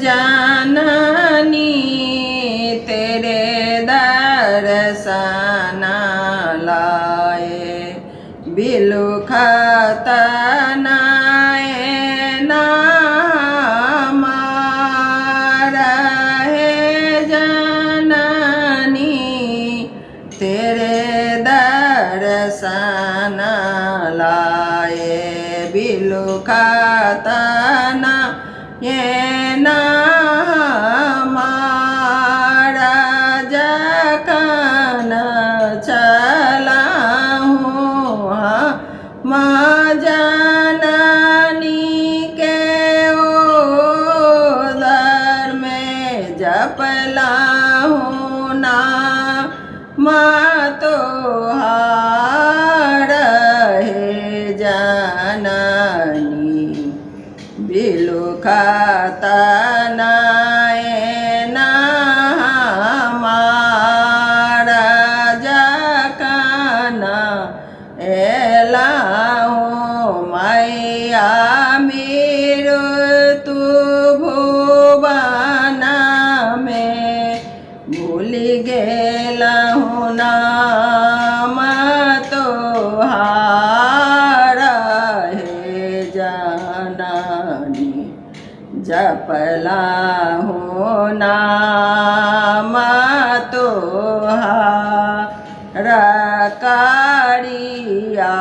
जननी तेरे दर्शन लाए बिलुखत नयना हमार हे जननी तेरे दर्शन लाए बिलुखत नयना हमार जखन चलहूँ हम जननी के उदर में जपलहूँ नाम तोहार हे जननी बिलुखत नयना हमार जखन एलहूँ मैया मृत्यु भुवन में भूल गेलहुँ नाम तोहार हे जननी जपलहुँ नाम तोहार करिया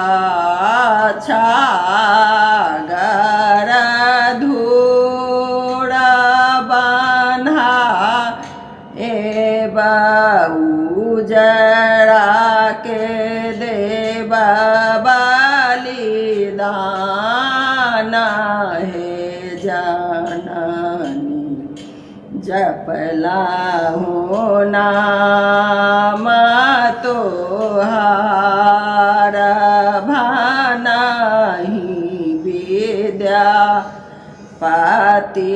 छागर धूर बन्हा ए उजरा के देव बलिदान हे जननी जपलहुँ नाम तोहार भनहि विद्या पति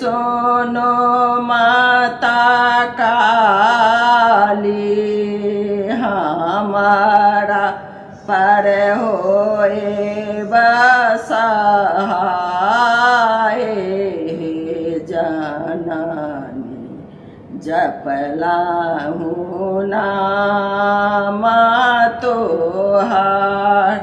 सोनो माता काली हमारा पर होए बसहाय हे जननी जपलहुँ नाम तोहार।